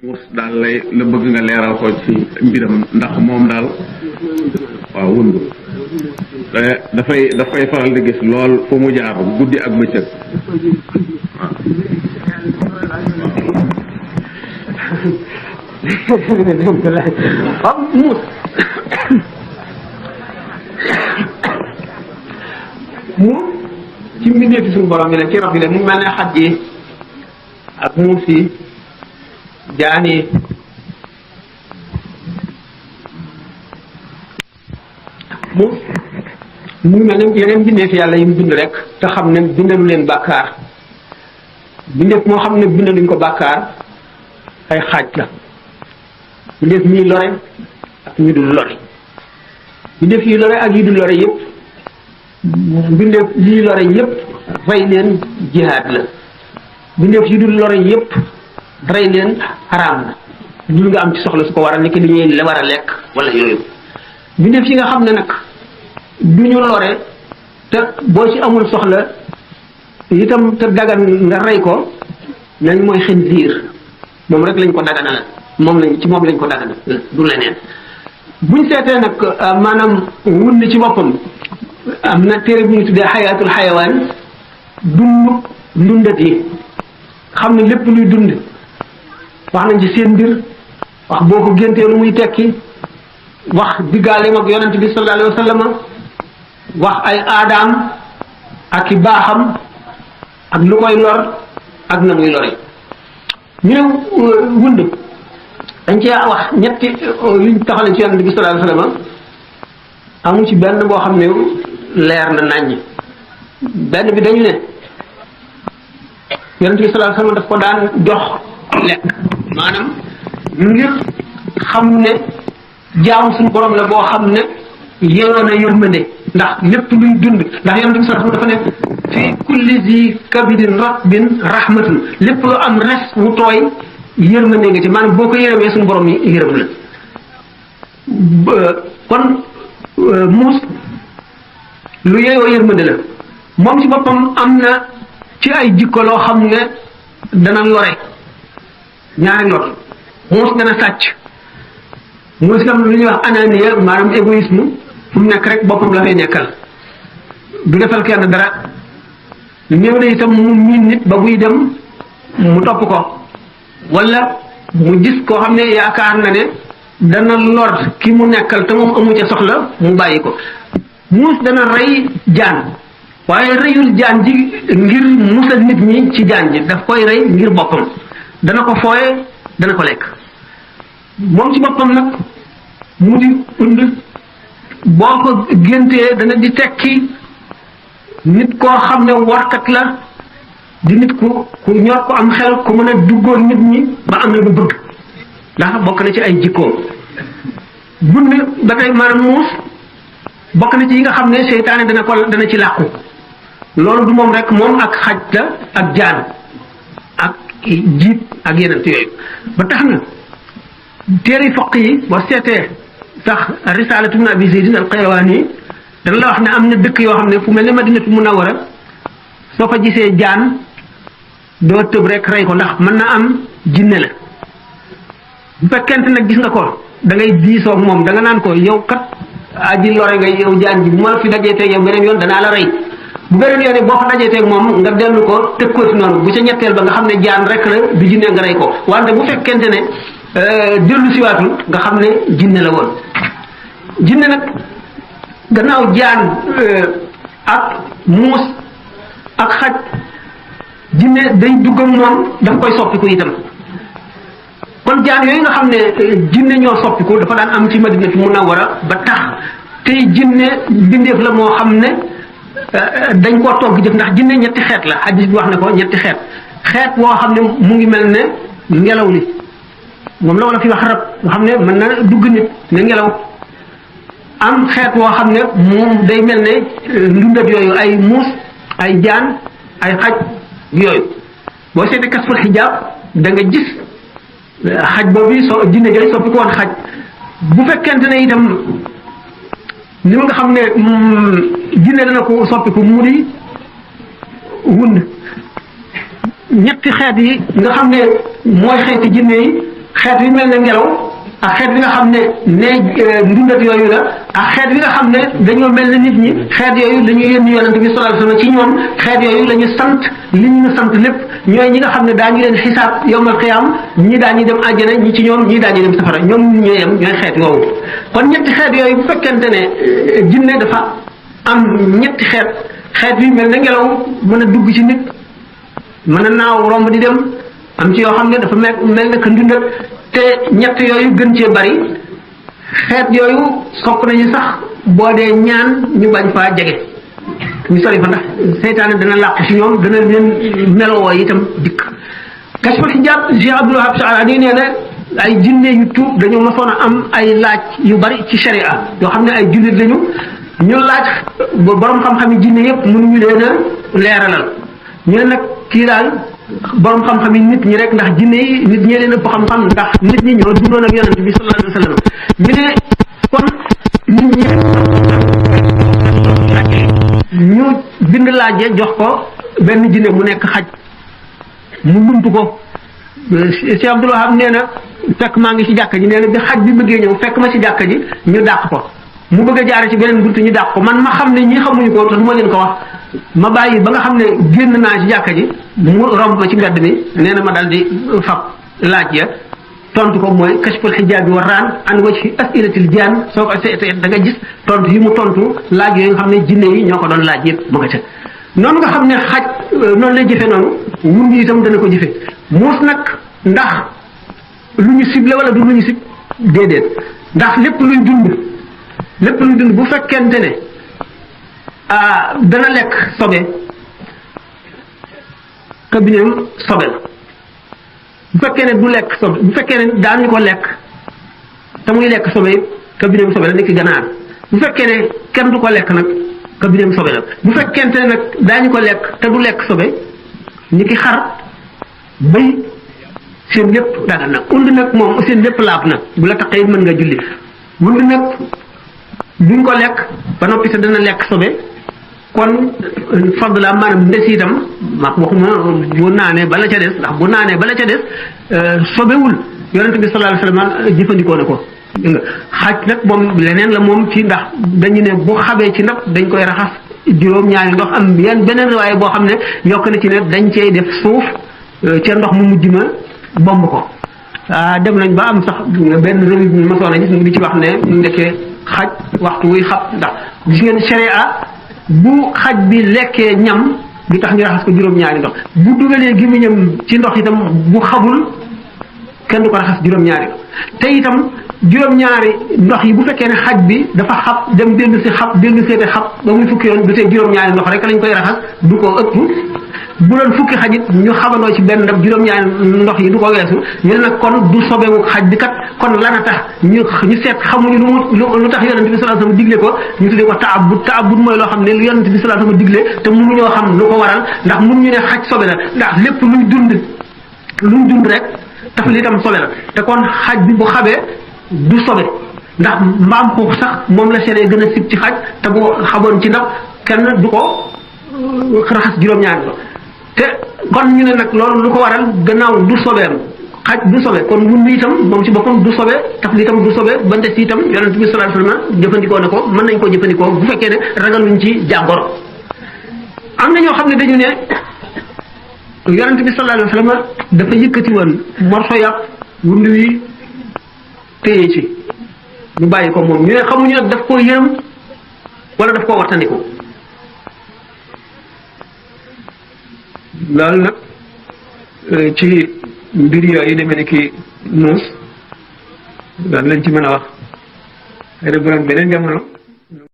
muus daal la bëgg nga leeral ko ci mbiram ndax moom daal waaw wund daf koy faral di gis lool fu mu jaar guddi ak bëccëg waaw muus muus ci mbindeefi suñu borom bi la ci rab yi la mu mel ne xaj yi ak muus yi jaan yi muus mu ngi mel ne yeneen mbindeefi yàlla yi mu bind rek te xam ne bindalu leen bàkkaar bindeef moo xam ne bindaluñ ko bàkkaar ay xaaj la bindeef ñuy lore ak ñu dul lore bindeef yi lore ak yi dul lore yëpp bindeef yi lore yëpp rey leen jihaad la bindeef yi dul lore yëpp rey leen xaraam na dul nga am ci soxla su ko war a nekk li ñuy la war a lekk wala yooyu bindeef yi nga xam ne nag du ñu lore te boo ci amul soxla itam te dagan nga rey ko nañ mooy xinziir moom rek lañ ko daganal moom lañ ko daganal du leneen buñ seetee nag maanaam wund ci boppam am na téere bu ñu tuddee xayaatul xayawaan ndundat yi xam ne lépp luy dund wax nañ ci seen mbir wax boo ko géntee lu muy tekki wax diggaaleem ak yonent bi sallallahu alayhi wa sallam wax ay aadaam ak i baaxam ak lu koy lor ak na muy lore ñu ne wund dañ cee wax ñetti liñ taxale ci yonent bi sallallahu alayhi wa sallam amu ci benn boo xam ne leer na naññ benn bi dañu ne yonent bi sallallahu alayhi wa sallam daf ko daan jox lekk maanaam ngir xam ne jaamu suñu borom la boo xam ne yeyoon na yërmande ndax lépp luy dund ndax yonent bi sallallahu alayhi wa sallam dafa ne fii kulli zi kabidin ratbin rahmatun lépp lu am res mu tooy yërmande nga ci maanaam boo ko yërëmee suñu borom yi yërëm la kon muus lu yeyoo yërmande la moom ci boppam am na ci ay jikko loo xam ne dana lore ñaari lor muus dana sàcc muus itam lu ñuy wax ananiya maanaam égoïsme fu mu nekk rek boppam la fay nekkal du defal kenn dara néew na itam mu miin nit ba buy dem mu topp ko wala mu gis koo xam ne yaakaar na ne dana lor ki mu nekkal te moom amu ca soxla mu bàyyi ko muus dana rey jaan waaye reyul jaan ji ngir musal nit ñi ci jaan ji daf koy rey ngir boppam dana ko fooye dana ko lekk moom ci boppam nag mu di und boo ko géntee dana di tekki nit koo xam ne warkat la di nit ku ñor ko am xel ku mën a duggoon nit ñi ba am na lu bëgg ndax bokk na ci ay jikkoom bund ba tey maanaam muus bokk na ci yi nga xam ne seytaane dana ci làqu loolu du moom rek moom ak xaj la ak jaan ak jiit ak yeneen yooyu ba tax na téere foq yi boo seetee sax risalatu ibn abi zaydin al qayrawani dana la wax ne am na dëkk yoo xam ne fu mel ne madinatu munawwara soo fa gisee jaan doo tëb rek rey ko ndax mën na am jinne la bu fekkente nag gis nga ko da ngay diisoog moom da nga naan ko yow kat aji lore nga yow jaan ji bu ma fi dajeeteeg yow beneen yoon danaa la rey bu beneen yoon boo fa dajeeteeg moom nga dellu ko teg ko si noonu bu ca ñetteel ba nga xam ne jaan rek la du jinne nga rey ko wante bu fekkente ne dellu siwaatul nga xam ne jinne la woon jinne nag gannaaw jaan ak muus ak xaj jinne day dugg ak moom daf koy soppiku itam kon jaan yooyu nga xam ne jinne ñoo soppiku dafa daan am ci Madinatu Munawwara ba tax tey jinne bindeef la moo xam ne dañ koo togg jëf ndax jinne ñetti xeet la hadis bi wax na ko ñetti xeet woo xam ne mu ngi mel ne ngelaw li moom la wala fi wax rab nga xam ne mën na dugg nit ne ngelaw am xeet woo xam ne moom day mel ne ndundat yooyu ay muus ay jaan ay xaj yooyu boo seetee kasful xijaab da nga gis xaj boobu jinne jooy soppi ko woon xaj bu fekkente ne itam ni nga xam ne jinne dana ko soppi ko mu di wund ñetti xeet yi nga xam ne mooy xeeti jinne yi xeet wi mel ne ngelaw ak xeet bi nga xam ne ndundat yooyu la ak xeet bi nga xam ne dañoo mel ne nit ñi xeet yooyu la ñu yónni yonent bi sallallahu alayhi wasallam ci ñoom xeet yooyu la ñu sant li ñu sant lépp ñooy ñi nga xam ne daañu leen xisaab yawmal qiyaam ñii daañu dem àjjana ñi ci ñoom ñii daañu dem safara ñoom ñooy yem ñooy xeet yooyu kon ñetti xeet yooyu bu fekkente ne jinne dafa am ñetti xeet yi mel ne ngelaw mën a dugg ci nit mën a naaw romb di dem am ci yoo xam ne dafa mel ne que ndundat te ñett yooyu gën cee bari xeet yooyu sopp nañu sax boo dee ñaan ñu bañ faa jege ñu sori fa ndax seytaane dana làqu ci ñoom dana leen melowoo itam dikk kashful hijab Cheikh Abdul Wahab Sa'adi nee na ay jinne yu tuub dañoo mosoon a am ay laaj yu bari ci sharia yoo xam ne ay jullit lañu ñu laaj borom xam-xam yi jinne yëpp mënuñu leen a leeralal ñu ne nag kii daal borom xam-xam yi nit ñi rek ndax jinne yi nit ñee leen ëpp xam-xam ndax nit ñi ñoo dundoon ak yonent bi sallallahu alayhi wa sallam ñu ne kon nit ñi ñu bind laajee jox ko benn jinne mu nekk xaj mu numtu ko Cheikh Abdul Wahab nee na fekk maa ngi ci jàkka ji nee na bi xaj bi bëggee ñëw fekk ma ci jàkka ji ñu dàq ko mu bëgg a jaare ci beneen buntu ñu dàq ko man ma xam ne ñi xamuñu ko te du ma leen ko wax ma bàyyi ba nga xam ne génn naa ci jàkka ji mu romb ma ci mbedd mi nee na ma dal di fab laaj ya tontu ko mooy kashful hijaabi wa raan an wajhi as'ilatil jaan soo ko seetee da nga gis tontu yi mu tontu laaj yooyu nga xam ne jinne yi ñoo ko doon laaj yëpp ma nga ca noonu nga xam ne xaj noonu lay jëfe noonu mun ngi itam dana ko jëfe muus nag ndax lu ñu ciblé wala du lu ñu cib déedéet ndax lépp luy dund bu fekkente ne dana lekk sobe kabineem sobe la bu fekkee ne du lekk sobe bu fekkee ne daañu ko lekk te muy lekk sobe kabineem sobe la nekk ganaar bu fekkee ne kenn du ko lekk nag kabineem sobe la bu fekkente ne nag daañu ko lekk te du lekk sobe ñi ki xar bëy seen lépp dagal na und nag moom seen lépp laab na bu la taqee mën nga julli und nag duñ ko lekk ba noppi te dana lekk sobe kon fadla maanaam ndes itam maak waxuma bu naanee bala ca des ndax bu naanee bala ca des sobewul yonente bi sallallahu alayhi wasallam jëfandikoo na ko nga xaj nag moom leneen la moom ci ndax dañu ne bu xabee ci ndab dañ koy raxas juróom-ñaari ndox am beneen riwaay boo xam ne yokk na ci ne dañ cey def suuf ca ndox mu mujj ma bomb ko dem nañ ba am sax benn revue bi ma soona gis mu di ci wax ne ndekkee xaj waxtu wuy xab ndax gis ngeen sharia bu xaj bi lekkee ñam du tax ñu raxas ko juróom-ñaari ndox bu dugalee gémmiñam ci ndox itam bu xabul kenn du ko raxas juróom-ñaari ndox te itam juróom-ñaari ndox yi bu fekkee ne xaj bi dafa xab dem dellu si xab dellu seete xab ba muy fukki yoon du tee juróom-ñaari ndox rek lañ koy raxas du ko ëpp bu doon fukki xajit ñu xabandoo ci benn ndab juróom-ñaari ndox yi du ko weesu ñu ne nag kon du sobewu xaj bi kat kon lana tax ñu seet xamuñu lu tax yonent bi sallallahu alayhi wasallam digle ko ñu tuddee ko taabud mooy loo xam ne lu yonent bi sallallahu alayhi wasallam digle te mënuñoo xam lu ko waral ndax mënuñu ne xaj sobe la ndax lépp luy dund rek taf li itam sobe la te kon xaj bi bu xabee du sobe ndax mbaam xuux sax moom la seenee gën a sib ci xaj te bu xaboon ci ndax kenn du ko raxas juróom-ñaari ko te kon ñu ne nag loolu lu ko waral gannaaw du sobeem xaj du sobe kon wund itam moom ci boppam du sobe taf li itam du sobe ba ndes itam yonent bi sallallahu alayhi wasallam jëfandikoo na ko mën nañ koo jëfandikoo bu fekkee ne ragaluñ ci jàngoro am na ñoo xam ne dañu ne yonent bi sallallahu alayhi wasallam dafa yëkkati woon morso yàpp wund wi téye ci ñu bàyyi ko moom ñu ne xamuñu nag daf koo yërëm wala daf koo wattandiku loolu nag ci mbir yooyu demee ni ki muus loolu lañ ci mën a wax xëy na bu doon beneen jamono